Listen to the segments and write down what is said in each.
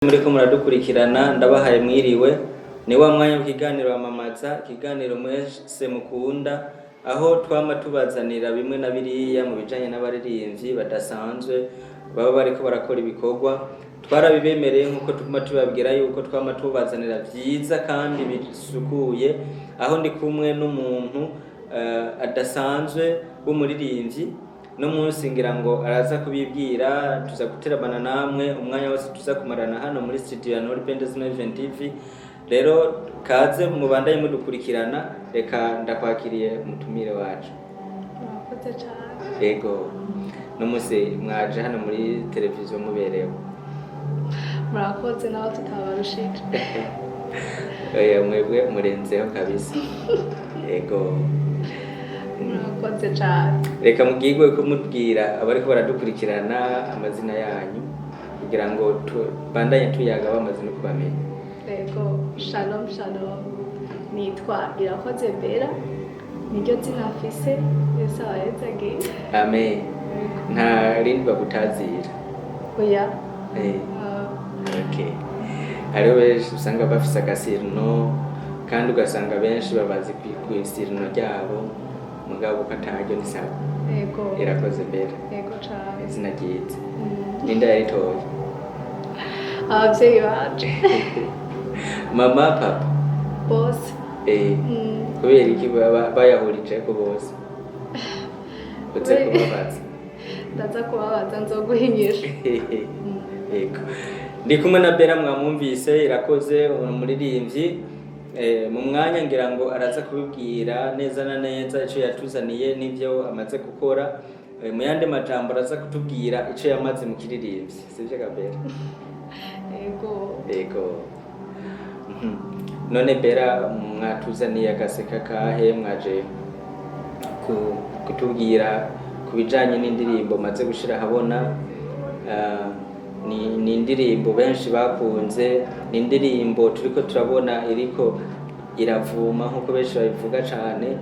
Muriko muradukurikirana, ndabahaye mwiriwe. Ni wa mwanya w'ikiganiro Amamaza, ikiganiro mwese mukunda, aho twama tubazanira bimwe na biriya mu bijanye n'abaririmbyi badasanzwe baba bariko barakora ibikorwa. Twarabibemereye nk'uko tuguma tubabwira yuko twama tubazanira vyiza kandi bisukuye. Aho ndi kumwe n'umuntu adasanzwe w'umuririmbyi no munsi, ngira ngo araza kubibwira. Tuza guteramana namwe umwanya wose tuza kumarana hano muri studio ya Nori Pendez Event TV. Rero kaze mubandanye mudukurikirana. Reka ndakwakiriye, mutumire wacu. Murakoze cyane. Yego, no munsi mwaje hano muri televiziyo muberewe. Murakoze, naho tutabarushije. Oya, mwebwe murenzeho kabisa, yego. Murakoze cyane. Reka mubwirwe ko mubwira abariko baradukurikirana amazina yanyu kugira ngo tubandanye tuyaga bamaze no kubamenya. Yego, shalom shalom, nitwa Irakoze Bera, niryo zina mfise. Yesu abahezagiye. Amen. Nta rindi bagutazira? Oya. Eh, okay. Hariho benshi usanga bafise agasurnom, kandi ugasanga benshi babazi kw'isurnom ryabo, mugabo ko ataryo ni sawa. Yego. Irakoze Bera. Yego cyane. Izina ryiza. Ninde yaritoye? Ababyeyi bacu. Mama, papa? Bose. Kubera iki bayahurijeko bose? Uze kubabaza. Ndaza kubabaza, nzoguhinyisha. Yego, ndi kumwe na Bera, mwamwumvise, Irakoze, umuririmbyi. Mu mwanya ngira ngo araza kubibwira neza na neza icyo yatuzaniye n'ibyo amaze gukora. Mu yandi majambo, araza kutubwira icyo yamaze mu kiririmbyi, sibyo Gabera? Yego. Yego. None Bera, mwatuzaniye agaseka kahe? Mwaje kutubwira ku bijanye n'indirimbo maze gushira ahabona. Ni indirimbo benshi bakunze, ni indirimbo turiko turabona iriko iravuma nk'uko benshi babivuga cane.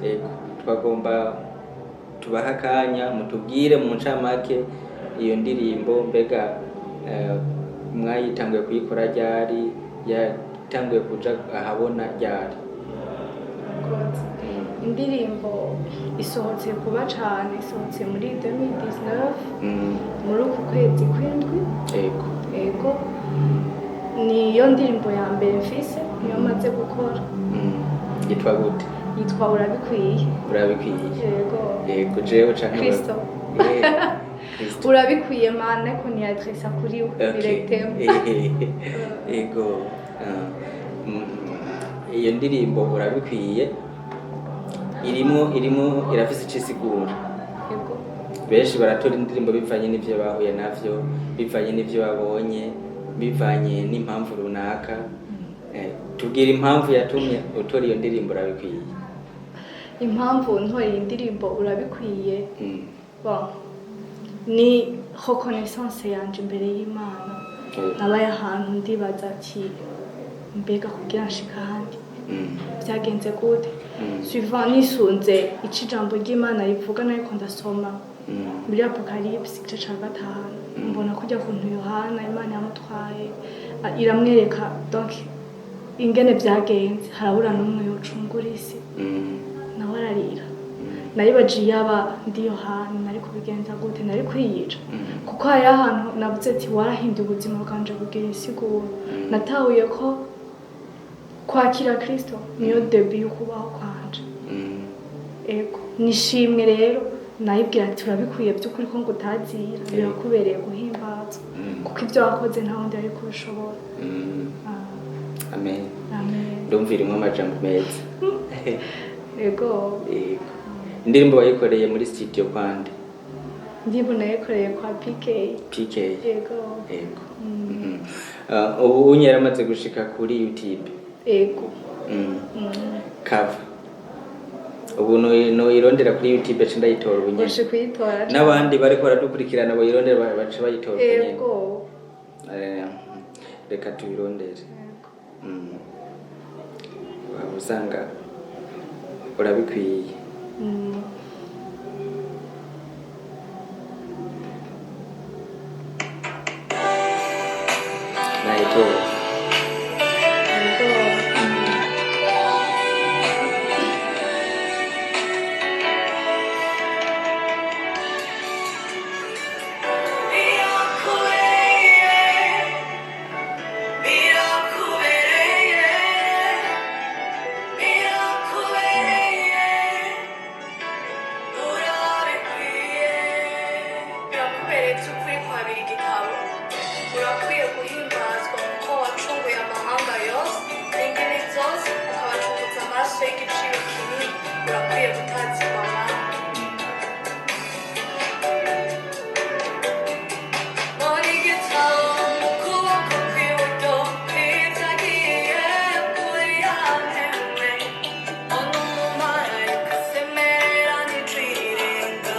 Yego, twagomba tubahe akanya mutubwire mu ncamake iyo ndirimbo. Mbega mwayitanguye kuyikora ryari? Yatanguye kuja ahabona ryari? Murakoze. Indirimbo isohotse kuba cane, isohotse muri 2019, muri uku kwezi kw'indwi. Yego, niyo ndirimbo ya mbere mfise, niyo maze gukora. Yitwa gute? Yitwa Urabikwiye. Urabikwiye. Yego. Yego, jewe canke? Kristo. Kristo. Urabikwiye Mana, ariko niyadresa kuri we directement. Yego. Ah, iyo ndirimbo Urabikwiye irimo irafise ico isigura. Yego. Benshi baratora indirimbo bivanye n'ivyo bahuye navyo, bivanye n'ivyo babonye, bivanye n'impamvu runaka. Tubwira impamvu yatumye utora iyo ndirimbo Urabikwiye. Impamvu ntoye iyi ndirimbo Urabikwiye, bon, ni reconnaissance yanje imbere y'Imana. Nabaye ahantu ndibaza ati: mbega kugira nshika ahandi byagenze gute? Suivant, nisunze ico ijambo ry'Imana rivuga, nariko ndasoma muri Apocalypse igice ca 5, mbona kurya kuntu Yohana Imana yamutwaye, iramwereka donc ingene vyagenze, harabura n'umwe yocungura isi, nawe ararira. Naribaje: yaba ndi Yohana, nari kubigenza gute? Nari kwiyica? Kuko hariho ahantu navuze ati: warahinduye ubuzima bwanje kugira insiguro. Natahuye ko kwakira Kristo niyo début y'ukubaho kwanje. Ego, nishimwe rero nayibwira ati: urabikwiye by'ukuri ko ngo utazira, birakubereye guhimbazwa, kuko ibyo wakoze nta wundi yari kubishobora. Ah, Amen. Amen. Ndumva irimo amajambo meza. Ego. Yego, indirimbo wayikoreye muri studio kwande? Ndirimbo nayikoreye kwa PK. PK? Ego. Yego. Ubu unye yaramaze gushika kuri YouTube? Ego. Cover ubu noyirondera kuri YouTube aca ndayitora ubu nyene? Ushe kuyitora. N'abandi bariko baradukurikirana bayirondera, baca bayitora ubu nyene? Ego. Reka tubirondere. Ego. Waba usanga Urabikwiye. Nayitoye. Yego. Birakubereye by'ukuri kwabira igitabo, urakwiye guhimbazwa kuko wacunguye amahanga yose n'indimi zose, ukabacunguza amaraso y'igiciro kinini. Urakwiye gutazirwa amahanga. Muri gitabo mu kuboko kw'iburyo kwitagiye kuri ya ntebe, mbona umumarayika asemerera n'ijwi rirenga.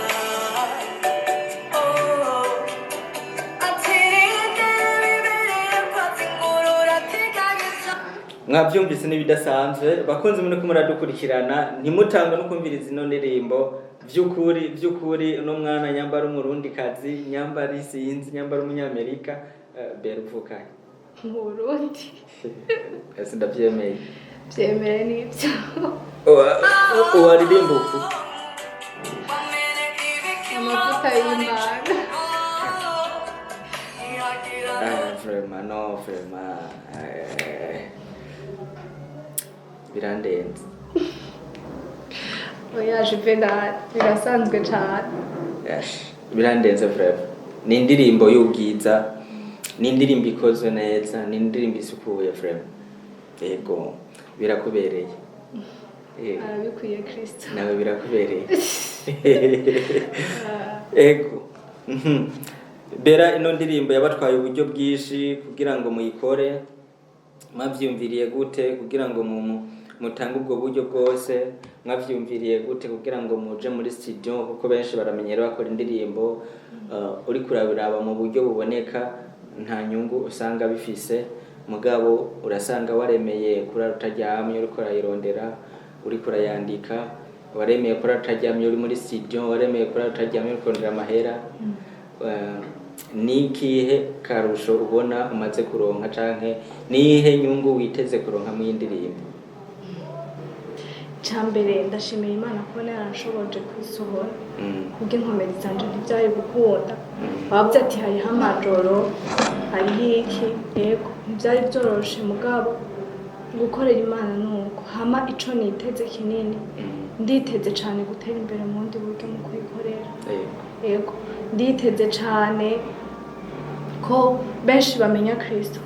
Mwabyumvise n'ibidasanzwe, bakunze muri ko muradukurikirana, ntimutangwe no kumviriza ino ndirimbo. By'ukuri by'ukuri, uno mwana nyambara umurundikazi, nyambara isinzi, nyambara umunyamerika, bera uvukanye Mu Burundi. Ese ndabyemeye? Byemere n'ibyo. Uwaririmba uku? Amavuta y'Imana. Ah, vraiment, no, vraiment, birandenze. Oya Juvenal, birasanzwe cane. Yes, birandenze vraiment. Ni indirimbo y'ubwiza, ni indirimbo ikozwe neza, ni indirimbo isukuye vraiment. Yego, birakubereye. Arabikwiye Kristo. Nawe birakubereye. Ego. Bera, ino ndirimbo yabatwaye uburyo bwinshi kugira ngo muyikore. Mwavyumviriye gute kugira ngo mutange ubwo buryo bwose? Mwavyumviriye gute kugira ngo muje muri studio? Kuko benshi baramenyera bakora indirimbo, uriko urabiraba mu buryo buboneka nta nyungu usanga bifise, mugabo urasanga waremeye kurara utaryamye uriko urayirondera, uriko urayandika, waremeye kurara utaryamye uri muri studio, waremeye kurara utaryamye uriko urondera amahera. Ni ikihe karusho ubona umaze kuronka, canke niyihe nyungu witeze kuronka mu ndirimbo? Mbere ndashimira Imana kubona yaranshoboje kuyisohora, kubw'inkomezi zanje ntibyari gukunda. Bavuze ati hariho amajoro, hariho iki, yego ntibyari byoroshe, mugabo gukorera Imana ni uko. Hama ico niteze kinini, nditeze cane gutera imbere mu bundi buryo mu kuyikorera. Yego, nditeze cane ko benshi bamenya Kristo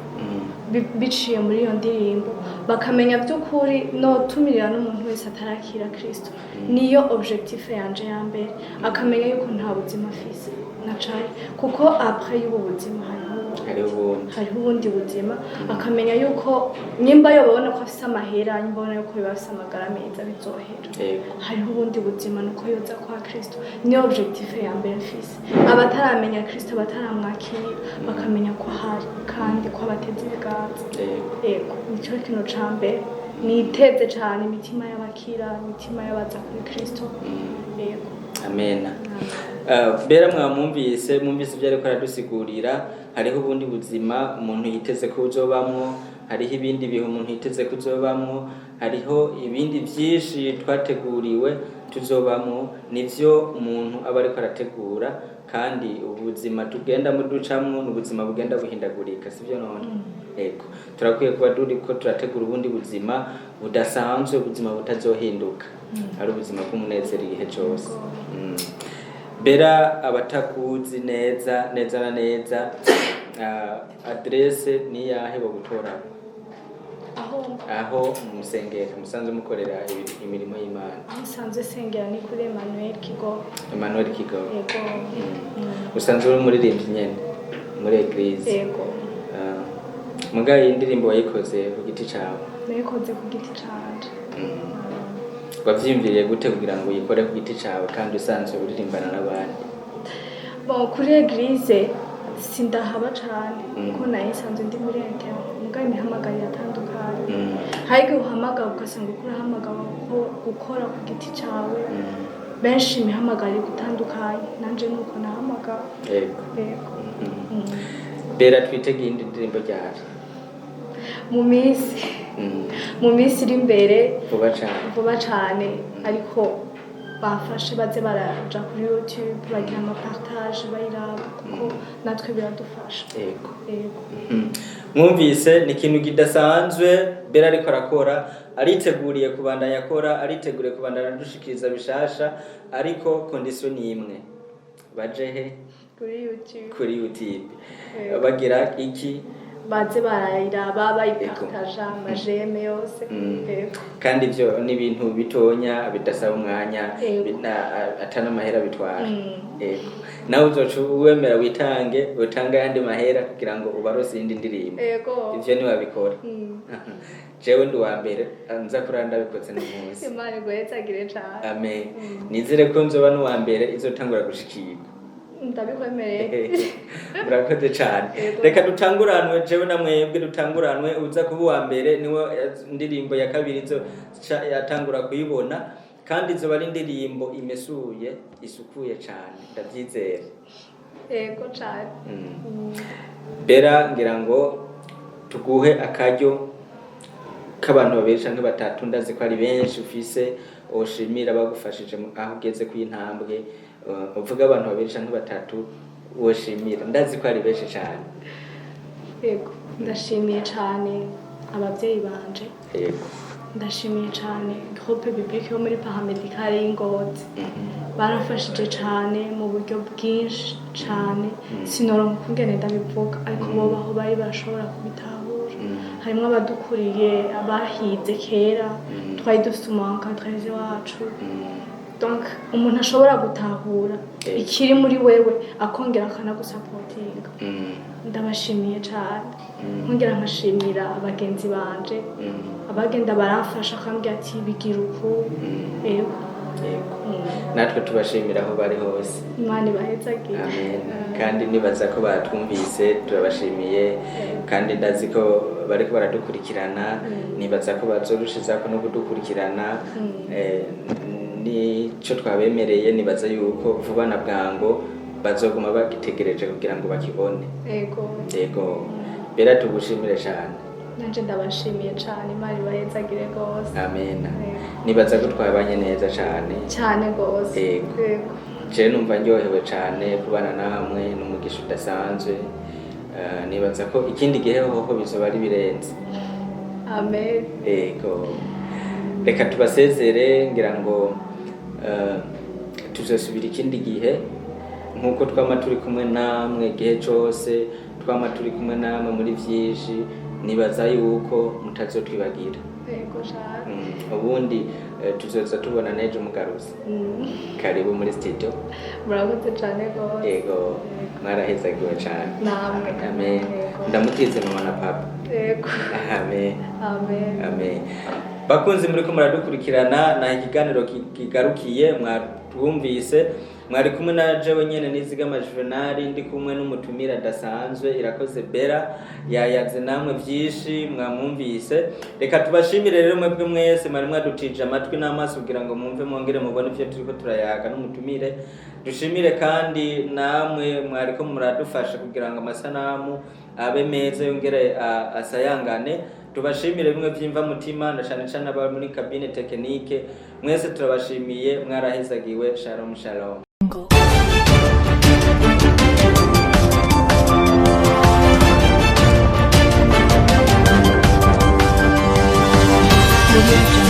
biciye muri iyo ndirimbo, bakamenya by'ukuri. Notumirira n'umuntu wese atarakira Kristo, niyo objectif yanje ya mbere, akamenya yuko nta buzima afise nacaye, kuko après y'ubu buzima hariho ubundi. Hariho ubundi. Hariho ubundi buzima. Akamenya yuko nyimba yobabona ko afise amahera, nyimba abona yuko yoba afise amagara meza, bizohera. Hariho ubundi buzima, nuko yoza kwa Kristo. Niyo objectif ya mbere mfise. Abataramenya Kristo, abataramwakira, bakamenya ko ahari kandi ko abateze ibiganza. Yego, nicyo kintu ca mbere niteze cane, imitima y'abakira, imitima y'abaza kuri Kristo. Yego. Amena. Bera mwamwumvise, mwumvise ibyo ariko aradusigurira. Hariho ubundi buzima umuntu yiteze ko uzobamwo, hariho ibindi bihe umuntu yiteze ko uzobamwo, hariho ibindi byinshi twateguriwe tuzobamwo. Nivyo umuntu aba ariko arategura, kandi ubuzima tugenda ducamwo ni ubuzima bugenda buhindagurika, sibyo none? Yego, turakwiye kuba turiko turategura ubundi buzima budasanzwe, ubuzima butazohinduka, ari ubuzima bw'umunezero igihe cose. Bera, abatakuzi neza neza na neza, adresse ni yahe bogutora? Aho? Aho musengera, musanzwe mukorera imirimo y'Imana. Aho nsanzwe sengera ni kuri Emmanuel Kigo. Emmanuel Kigo. Yego. Usanzwe uri umuririmbyi nyene muri église? Yego. Ah, muga iyi ndirimbo wayikoze ku giti cawe? Nayikoze ku giti canje. Wavyiyumviriye gute kugira ngo uyikore ku giti cawe kandi usanzwe uririmbana n'abandi? Bon, kuri église sindahaba cane, kuko nayo nsanzwe ndi muri interne, mugabo imihamagaro iratandukanye. Hari igihe uhamagara ugasanga uko urahamagara gukora ku giti cawe. Benshi imihamagaro iri gutandukanye, nanje nuko nahamagara. Yego. Bera, twitege iyindi ndirimbo ryari? Mu minsi mu minsi iri imbere. Vuba cane. Vuba cane, ariko bafashe baze baraja kuri YouTube bagira amapartage, bayiraba, kuko natwe biradufasha. Yego. Mwumvise ni ikintu kidasanzwe Bera ariko arakora, ariteguriye kubandanya akora, ariteguriye kubandanya adushikiriza bishasha, ariko condition ni imwe: baje he? Kuri YouTube. Kuri YouTube. Yego. Bagira iki? Baze barayiraba, bayipartaja, amaj'aime yose. Yego. Kandi ibyo ni ibintu bitonya bidasaba umwanya, Yego. ata n'amahera bitwara. Yego, nawe uzoca wemera witange, utange ayandi mahera kugira ngo ubarose iyindi ndirimbo. Yego. Ivyo niwabikora, jewe ndi uwa mbere nza kurara ndabikoze n'umunsi. Imana iguhezagire cane. Amen. Nizere ko nzoba n'uwa mbere izotangura gushikirwa. Ndabikwemereye. Murakoze cane. Yego. Reka dutanguranwe, jewe na mwebwe dutanguranwe. Uza kuba uwa mbere niwe indirimbo ya kabiri izo yatangura kuyibona, kandi izoba ari indirimbo imesuye, isukuye cane, ndavyizera. Yego cane. Bera, ngira ngo tuguhe akaryo k'abantu babiri canke batatu, ndazi ko ari benshi ufise woshimira bagufashije aho ugeze kw'intambwe. Uvuge abantu babiri canke batatu woshimira, ndazi ko ari benshi cane. Yego, ndashimiye cane ababyeyi banje. Ndashimiye cane groupe biblique yo muri paramédicale y'i Ngozi. Barafashije cane mu buryo bwinshi cane, sinoronka ukungene ndabivuga, ariko bo baho bari bashobora kubitahura. Harimwo abadukuriye, abahize kera. Twari dufite umu encadreur wacu. Donc umuntu ashobora gutahura ikiri muri wewe, akongera akanagusapotinga. Ndabashimiye cane. Nkongera nkashimira bagenzi banje, abagenda baramfasha, akambwira ati bigira uku. Yego. Yego. Natwe tubashimira aho bari hose. Imana ibahezagire. Amen. Kandi nibaza ko batwumvise, turabashimiye, kandi ndazi ko bariko baradukurikirana. Nibaza ko bazorushizako no kudukurikirana. Nico twabemereye, nibaza yuko vuba na bwango bazoguma bagitegereje kugira ngo bakibone. Yego. Yego, Bera, tugushimire cyane. Nanje ndabashimiye cane, Imana ibahezagire rwose. Amen. Yego. Nibaza ko twabanye neza cyane. Cane rwose. Yego. Yego. Je numva ndyohewe cyane kubana namwe, n'umugisha udasanzwe. Nibaza ko ikindi gihe hoho bizoba ari birenze. Amen. Yego, reka tubasezere, ngira ngo tuzosubira ikindi gihe nk'uko twama turi kumwe namwe igihe cose, twama turi kumwe namwe muri vyinshi. Nibaza yuko mutazotwibagira. Yego cane. Ubundi tuzoza tubona n'ejo mugarutse. Karibu muri studio. Murakoze cane rwose. Yego, mwarahezagiwe cane. Namwe. Amen. Yego. Ndamutize mama na papa. Yego. Amen. Amen. Amen. Bakunzi muriko muradukurikirana, naho ikiganiro kigarukiye, mwatwumvise, mwari kumwe na jewe nyene Nizigama Juvenal, ndi kumwe n'umutumire adasanzwe, Irakoze Bera, yayaze namwe vyinshi mwamwumvise. Reka tubashimire rero mwebwe mwese mwari mwadutije amatwi n'amaso kugira ngo mwumve mwongere mubone ivyo turiko turayaga n'umutumire. Dushimire kandi namwe mwariko muradufasha kugira ngo amasanamu abe meza yongere asayangane. Tubashimire bimwe vyimva mutima, na cane cane abari muri cabine technique. Mwese turabashimiye, mwarahezagiwe. Shalom shalom. Jungle. Audio Jungle.